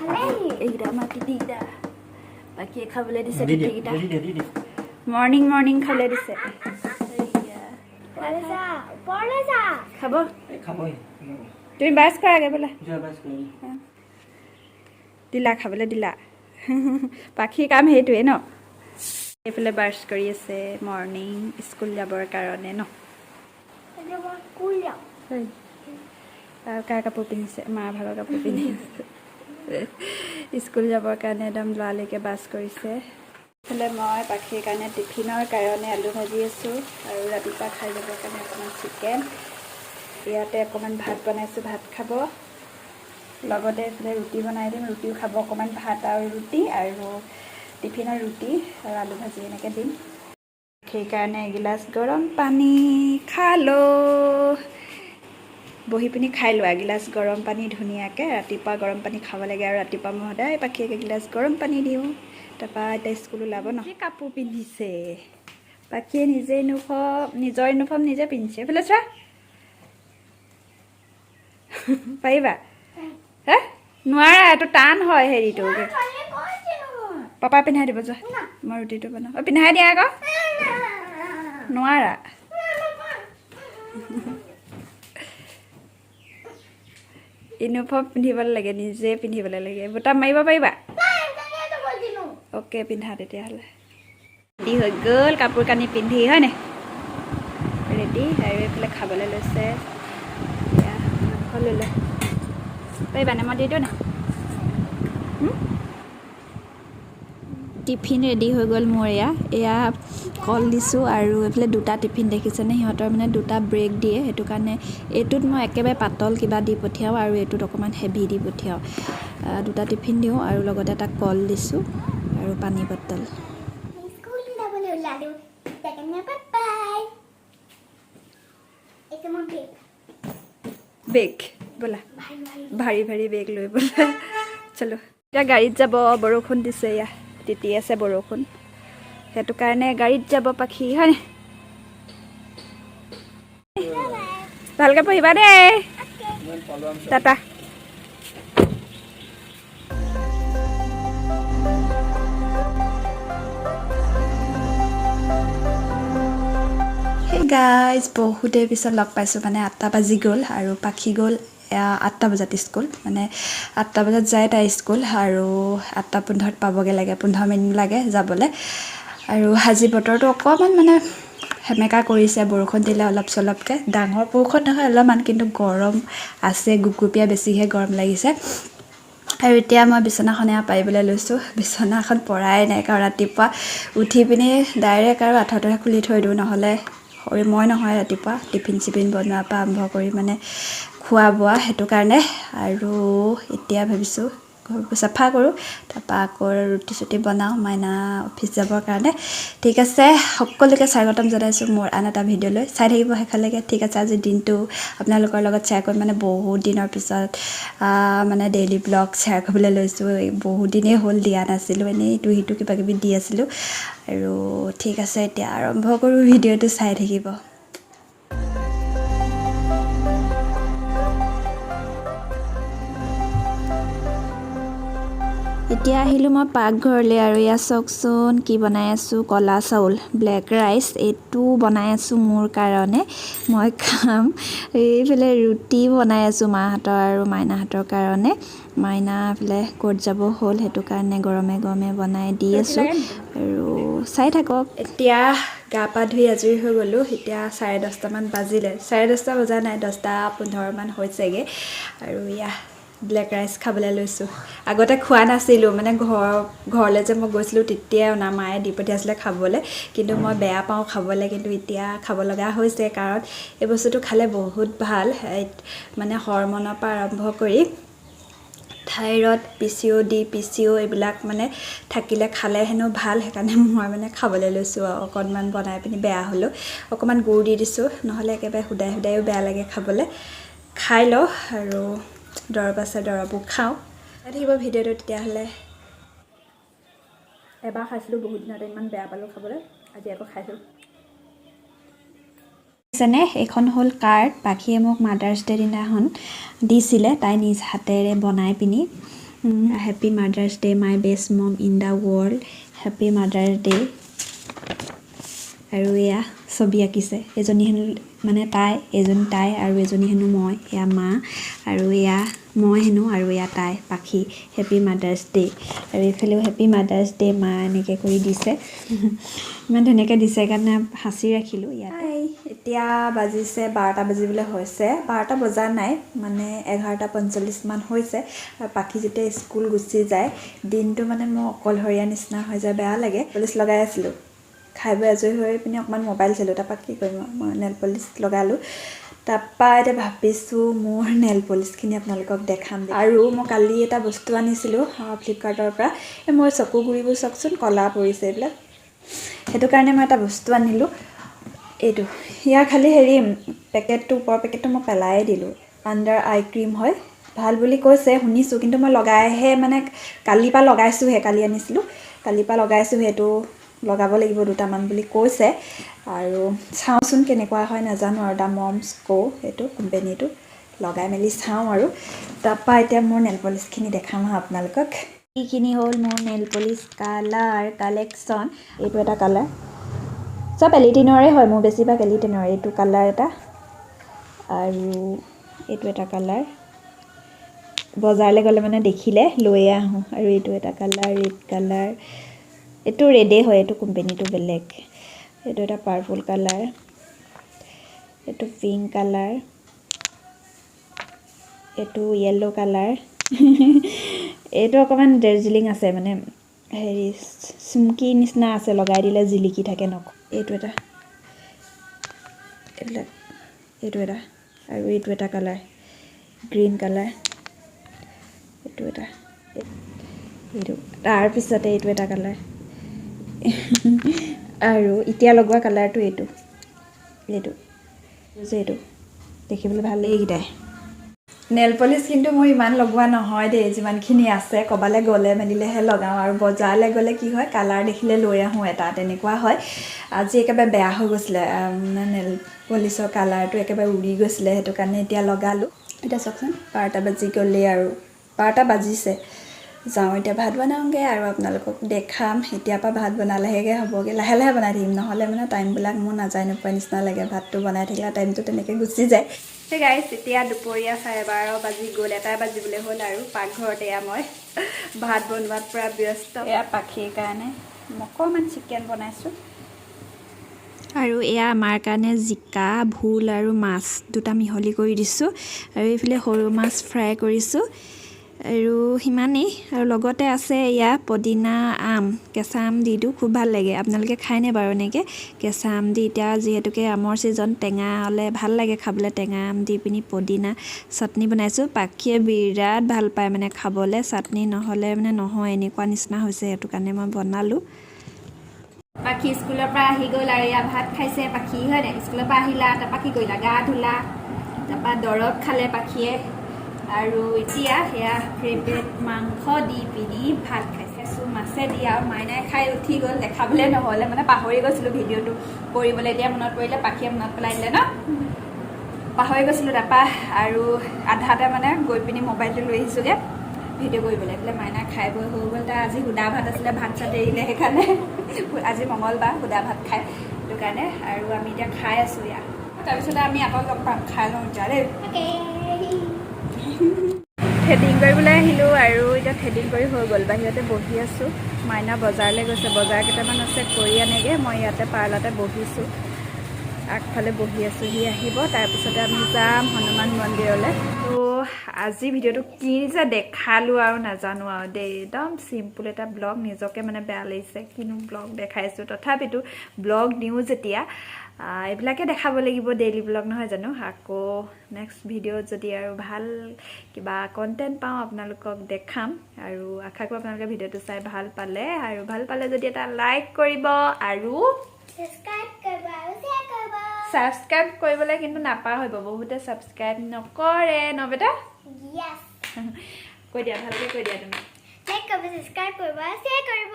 এইকেইটা আমাৰ তিতিকেইটা বাকীয়ে খাবলৈ দিছে। দি দিয়া। তিতিকেইটা দি দিয়া, দি দিয়া। মৰ্ণিং মৰ্ণিং খাবলৈ দিছে। এইয়া। ওপৰলৈ যা। খাব। এই খাবই। তুমি ব্ৰাছ কৰাগে বোলা। যোৱা, ব্ৰাছ কৰি। দিলা খাবলৈ দিলা। পাখিৰ কাম সেইটোৱে ন। এইফালে ব্ৰাছ কৰি আছে মৰ্ণিং স্কুল যাবৰ কাৰণে ন। এতিয়া মই স্কুল যাম। আৰু কাৰ কাপোৰ পিন্ধিছে? মা ভাগৰ কাপোৰ পিন্ধি আছে। স্কুল যাবৰ কাৰণে একদম লৰালৰিকৈ ব্ৰাছ কৰিছে। এইফালে মই পাখিৰ কাৰণে টিফিনৰ কাৰণে আলু ভাজি আছোঁ আৰু ৰাতিপুৱা খাই যাবৰ কাৰণে অকণমান চিকেন। ইয়াতে অকণমান ভাত বনাইছোঁ, ভাত খাব। লগতে এইফালে ৰুটি বনাই দিম, ৰুটিও খাব। অকণমান ভাত আৰু ৰুটি আৰু টিফিনৰ ৰুটি আৰু আলু ভাজি এনেকৈ দিম। সেইকাৰণে এগিলাচ গৰম পানী খালোঁ। বহি পিনি খাই লোৱা এগিলাচ গৰম পানী ধুনীয়াকৈ। ৰাতিপুৱা গৰম পানী খাব লাগে আৰু ৰাতিপুৱা মই সদায় পাখিক এগিলাচ গৰম পানী দিওঁ। তাৰপৰা এতিয়া স্কুল ওলাব ন। কাপোৰ পিন্ধিছে পাখিয়ে, নিজে ইউনিফৰ্ম, নিজৰ ইউনিফৰ্ম নিজে পিন্ধিছে। এইফালে চোৱা, পাৰিবা হে? নোৱাৰা, এইটো টান হয় হেৰিটো। পাপাই পিন্ধাই দিব, যোৱা। মই ৰুটিটো বনাওঁ। অ' পিন্ধাই দিয়া আকৌ। নোৱাৰা। ইউনিফৰ্ম পিন্ধিবলৈ লাগে, নিজে পিন্ধিবলৈ লাগে। বুটাম মাৰিব পাৰিবা? অ'কে, পিন্ধা তেতিয়াহ'লে। ৰেডি হৈ গ'ল কাপোৰ কানি পিন্ধি, হয়নে? ৰেডি। আৰু এইফালে খাবলৈ লৈছে। এতিয়া মাংস লৈ লৈ পাৰিবানে? মই দি দিওঁ নে? টিফিন ৰেডি হৈ গ'ল মোৰ। এয়া এয়া কল দিছোঁ আৰু এইফালে দুটা টিফিন দেখিছেনে? সিহঁতৰ মানে দুটা ব্ৰেক দিয়ে, সেইটো কাৰণে এইটোত মই একেবাৰে পাতল কিবা দি পঠিয়াওঁ আৰু এইটোত অকণমান হেভি দি পঠিয়াওঁ। দুটা টিফিন দিওঁ আৰু লগতে এটা কল দিছোঁ আৰু পানী বটল। স্কুল যাবলৈ ওলালো সেইকাৰণে বাই। এইটো মোৰ বেগ। বেগ ব'লা। ভাৰী ভাৰী। ভাৰী ভাৰী বেগ লৈ ব'লা। চলো, এতিয়া গাড়ীত যাব। বৰষুণ দিছে, এয়া তিতি আছে বৰষুণ, সেইটো কাৰণে গাড়ীত যাব পাখি, হয়নে? ভালকৈ পঢ়িবা দেই। টাটা। সেই গাইজ, বহুত দেৰি পিছত লগ পাইছোঁ। মানে 8টা বাজি গ'ল আৰু পাখি গ'ল 8টা বজাত স্কুল। মানে 8টা বজাত যায় তাই স্কুল আৰু 8টা 15ত পাবগৈ লাগে, 15 মিনিট লাগে যাবলৈ। আৰু আজি বতৰটো অকণমান মানে সেমেকা কৰিছে, বৰষুণ দিলে অলপ চলপকৈ, ডাঙৰ বৰষুণ নহয় অলপমান, কিন্তু গৰম আছে, গুপগুপীয়া, বেছিহে গৰম লাগিছে। আৰু এতিয়া মই বিচনাখন এয়া পাৰিবলৈ লৈছোঁ। বিচনাখন পৰাই নাই, কাৰণ ৰাতিপুৱা উঠি পিনি ডাইৰেক্ট আৰু আঁঠুৱা খুলি থৈ দিওঁ, নহ'লে মই নহয় ৰাতিপুৱা টিফিন চিফিন বনোৱাৰ পৰা আৰম্ভ কৰি মানে খোৱা বোৱা, সেইটো কাৰণে। আৰু এতিয়া ভাবিছোঁ ঘৰবোৰ চাফা কৰোঁ, তাৰপৰা আকৌ ৰুটি চুটি বনাওঁ মাইনা অফিচ যাবৰ কাৰণে। ঠিক আছে, সকলোকে স্বাগতম জনাইছোঁ মোৰ আন এটা ভিডিঅ'লৈ। চাই থাকিব শেষলৈকে। ঠিক আছে, আজি দিনটো আপোনালোকৰ লগত শ্বেয়াৰ কৰিম। মানে বহুত দিনৰ পিছত মানে ডেইলি ব্লগ শ্বেয়াৰ কৰিবলৈ লৈছোঁ। বহুত দিনেই হ'ল দিয়া নাছিলোঁ, এনেই ইটো সিটো কিবা কিবি দি আছিলোঁ আৰু। ঠিক আছে, এতিয়া আৰম্ভ কৰোঁ ভিডিঅ'টো, চাই থাকিব। এতিয়া আহিলোঁ মই পাকঘৰলৈ আৰু এয়া চাওকচোন কি বনাই আছোঁ। ক'লা চাউল, ব্লেক ৰাইচ, এইটো বনাই আছোঁ মোৰ কাৰণে, মই খাম। এইফালে ৰুটি বনাই আছোঁ মাহঁতৰ আৰু মাইনাহঁতৰ কাৰণে। মাইনা এইফালে ক'ত যাব হ'ল, সেইটো কাৰণে গৰমে গৰমে বনাই দি আছোঁ আৰু চাই থাকক। এতিয়া গা পা ধুই আজৰি হৈ গ'লোঁ। এতিয়া 10:30মান বাজিলে, 10:30 বজা নাই, 10টা 15মান হৈছেগৈ। আৰু এয়া ব্লেক ৰাইচ খাবলৈ লৈছোঁ। আগতে খোৱা নাছিলোঁ, মানে ঘৰলৈ যে মই গৈছিলোঁ তেতিয়াই অনা, মায়ে দি পঠিয়াইছিলে খাবলৈ, কিন্তু মই বেয়া পাওঁ খাবলৈ। কিন্তু এতিয়া খাব লগা হৈছে, কাৰণ এই বস্তুটো খালে বহুত ভাল। মানে হৰমনৰ পৰা আৰম্ভ কৰি থাইৰয়ড, PCOD, PCO এইবিলাক মানে থাকিলে খালে হেনো ভাল। সেইকাৰণে মই মানে খাবলৈ লৈছোঁ আৰু অকণমান বনাই পিনি, বেয়া হ'লেও অকণমান গুড় দি দিছোঁ, নহ'লে একেবাৰে সুদাই সুদায়ো বেয়া লাগে খাবলৈ। খাই লওঁ আৰু দৰৱ আছে, দৰৱো খাওঁ। চাই থাকিব ভিডিঅ'টো তেতিয়াহ'লে। এবাৰ খাইছিলোঁ বহুত দিনতে, ইমান বেয়া পালোঁ খাবলৈ, আজি আকৌ খাইছোঁ। দেখিছেনে, এইখন হ'ল কাৰ্ড। পাখিয়ে মোক মাদাৰ্ছ ডে দিনাখন দিছিলে, তাই নিজ হাতেৰে বনাই পিনি। Happy Mother's Day, my best mom in the world, happy Mother's Day. আৰু এয়া ছবি আঁকিছে। এজনী হেনো মানে তাই, এজনী তাই আৰু এজনী হেনো মই। এয়া মা আৰু এয়া মই হেনো আৰু এয়া তাই পাখি। Happy mothers day. আৰু এইফালেও হেপী মাদাৰ্ছ ডে মা এনেকৈ কৰি দিছে। ইমান ধুনীয়াকৈ দিছে, সেইকাৰণে সাঁচি ৰাখিলোঁ ইয়াত। এতিয়া বাজিছে 12টা বাজিবলৈ হৈছে। 12টা বজা নাই, মানে 11টা 45মান হৈছে। আৰু পাখি যেতিয়া স্কুল গুচি যায়, দিনটো মানে মোৰ অকলশৰীয়া নিচিনা হৈ যায়, বেয়া লাগে। পলিচ লগাই আছিলোঁ, খাই বৈ আজৰি হৈ পিনি অকণমান মোবাইল চালোঁ। তাৰপৰা কি কৰিম আৰু, মই নেল পলিচ লগালোঁ। তাৰপৰা এতিয়া ভাবিছোঁ মোৰ নেল পলিচখিনি আপোনালোকক দেখাম। আৰু মই কালি এটা বস্তু আনিছিলোঁ ফ্লিপকাৰ্টৰ পৰা। এই মোৰ চকু গুৰিবোৰ চাওকচোন, ক'লা পৰিছে এইবিলাক। সেইটো কাৰণে মই এটা বস্তু আনিলোঁ, এইটো। ইয়াৰ খালি হেৰি পেকেটটো, ওপৰৰ পেকেটটো মই পেলাই দিলোঁ। আণ্ডাৰ আই ক্ৰীম হয়, ভাল বুলি কৈছে শুনিছোঁ, কিন্তু মই লগাইহে মানে কালিৰ পৰা লগাইছোঁহে। কালি আনিছিলোঁ, কালিৰ পৰা লগাইছোঁ। সেইটো লগাব লাগিব দুটামান বুলি কৈছে আৰু চাওঁচোন কেনেকুৱা হয়, নাজানো আৰু। The moms কো সেইটো কোম্পেনীটো, লগাই মেলি চাওঁ আৰু। তাৰপৰা এতিয়া মোৰ নেল পলিচখিনি দেখাম হা আপোনালোকক। এইখিনি হ'ল মোৰ নেল পলিচ কালাৰ কালেকশ্যন। এইটো এটা কালাৰ, চব এলিটিনৰে হয়, মোৰ বেছিভাগ এলিটিনৰ। এইটো কালাৰ এটা আৰু এইটো এটা কালাৰ। বজাৰলৈ গ'লে মানে দেখিলে লৈয়ে আহোঁ। আৰু এইটো এটা কালাৰ, ৰেড কালাৰ। এইটো ৰেডেই হয়, এইটো কোম্পেনীটো বেলেগ। এইটো এটা পাৰ্পল কালাৰ, এইটো পিংক কালাৰ, এইটো য়েল্ল' কালাৰ। এইটো অকণমান দাৰ্জিলিং আছে, মানে হেৰি চুমকি নিচিনা আছে, লগাই দিলে জিলিকি থাকে নখ। এইটো এটা, এইবিলাক, এইটো এটা আৰু এইটো এটা কালাৰ, গ্ৰীণ কালাৰ। এইটো এটা, এইটো, তাৰপিছতে এইটো এটা কালাৰ আৰু এতিয়া লগোৱা কালাৰটো এইটো, এইটো যে এইটো দেখিবলৈ ভাল। এইকেইটাই নেল পলিচ, কিন্তু মোৰ ইমান লগোৱা নহয় দেই। যিমানখিনি আছে ক'ৰবালৈ গ'লে মেলিলেহে লগাওঁ। আৰু বজাৰলৈ গ'লে কি হয়, কালাৰ দেখিলে লৈ আহোঁ এটা, তেনেকুৱা হয়। আজি একেবাৰে বেয়া হৈ গৈছিলে, মানে নেল পলিচৰ কালাৰটো একেবাৰে উৰি গৈছিলে, সেইটো কাৰণে এতিয়া লগালোঁ। এতিয়া চাওকচোন, 12টা বাজি গ'লেই আৰু 12টা বাজিছে। যাওঁ এতিয়া ভাত বনাওঁগৈ আৰু আপোনালোকক দেখাম। এতিয়াৰ পৰা ভাত বনালেহেগৈ হ'বগৈ। লাহে লাহে বনাই থাকিম, নহ'লে মানে টাইমবিলাক মোৰ নাযায় নোপোৱা নিচিনা লাগে। ভাতটো বনাই থাকিলে টাইমটো তেনেকৈ গুচি যায়। সেই গাইছ, এতিয়া দুপৰীয়া 12:30 বাজি গ'ল, 1টাই বাজিবলৈ হ'ল আৰু পাকঘৰত এয়া মই ভাত বনোৱাত পূৰা ব্যস্ত। এয়া পাখিৰ কাৰণে অকণমান চিকেন বনাইছোঁ আৰু এয়া আমাৰ কাৰণে জিকা, ভোল আৰু মাছ দুটা মিহলি কৰি দিছোঁ আৰু এইফালে সৰু মাছ ফ্ৰাই কৰিছোঁ আৰু সিমানেই। আৰু লগতে আছে এয়া পদিনা, আম, কেঁচা আম দি দিওঁ, খুব ভাল লাগে। আপোনালোকে খায়নে বাৰু এনেকৈ কেঁচা আম দি? এতিয়া যিহেতুকে আমৰ ছিজন, টেঙা হ'লে ভাল লাগে খাবলৈ। টেঙা আম দি পিনি পদিনা চাটনি বনাইছোঁ। পাখিয়ে বিৰাট ভাল পায় মানে খাবলৈ, চাটনি নহ'লে মানে নহয় এনেকুৱা নিচিনা হৈছে, সেইটো কাৰণে মই বনালোঁ। পাখি স্কুলৰ পৰা আহি গ'ল আৰু এয়া ভাত খাইছে পাখি, হয় নাই? স্কুলৰ পৰা আহিলা, তাৰপৰা কি কৰিলা? গা ধুলা, তাৰপৰা দৰৱ খালে পাখিয়ে আৰু এতিয়া সেয়া ফেভৰেট মাংস দি পিনি ভাত খাইছে। আছোঁ মাছে দি আৰু মাইনাই খাই উঠি গ'ল, দেখাবলৈ নহ'লে, মানে পাহৰি গৈছিলোঁ ভিডিঅ'টো কৰিবলৈ। এতিয়া মনত পৰিলে, পাখিয়ে মনত পেলাই দিলে ন। পাহৰি গৈছিলোঁ, তাৰপৰা আৰু আধাতে মানে গৈ পিনি মোবাইলটো লৈ আহিছোঁগৈ ভিডিঅ' কৰিবলৈ। এইফালে মাইনা খাই বৈ হৈ গ'ল। তাৰ আজি সুদা ভাত আছিলে, ভাত চাত এৰিলে, সেইকাৰণে আজি মঙলবাৰ সুদা ভাত খায়, সেইটো কাৰণে। আৰু আমি এতিয়া খাই আছোঁ ইয়াত, তাৰপিছতে আমি আকৌ লগ পাম। খাই লওঁ এতিয়া দেই। থ্ৰেডিং কৰিবলৈ আহিলোঁ আৰু এতিয়া থ্ৰেডিং কৰি হৈ গ'ল, বাহিৰতে বহি আছোঁ। মাইনা বজাৰলৈ গৈছে, বজাৰ কেইটামান আছে কৰি আনেগৈ। মই ইয়াতে পাৰ্লাৰতে বহিছোঁ, আগফালে বহি আছোঁ। সি আহিব, তাৰপিছতে আমি যাম হনুমান মন্দিৰলৈ। ত' আজি ভিডিঅ'টো কি যে দেখালোঁ আৰু নাজানো আৰু দেই, একদম চিম্পুল এটা ব্লগ। নিজকে মানে বেয়া লাগিছে, কিনো ব্লগ দেখাইছোঁ। তথাপিতো ব্লগ দিওঁ যেতিয়া এইবিলাকে দেখাব লাগিব, ডেইলি ব্লগ নহয় জানো? আকৌ নেক্সট ভিডিঅ'ত যদি আৰু ভাল কিবা কণ্টেণ্ট পাওঁ, আপোনালোকক দেখাম। আৰু আশা কৰোঁ আপোনালোকে ভিডিঅ'টো চাই ভাল পালে আৰু ভাল পালে যদি এটা লাইক কৰিব আৰু ছাবস্ক্ৰাইব কৰিব আৰু শ্বেয়াৰ কৰিব। ছাবস্ক্ৰাইব কৰিবলৈ কিন্তু নাপাহৰিব। বহুতে ছাবস্ক্ৰাইব নকৰে ন বেটা? য়েছ। কৈ দিয়া, ভালকৈ কৈ দিয়া তুমি। লাইক কৰিব, ছাবস্ক্ৰাইব কৰিব আৰু শ্বেয়াৰ কৰিব।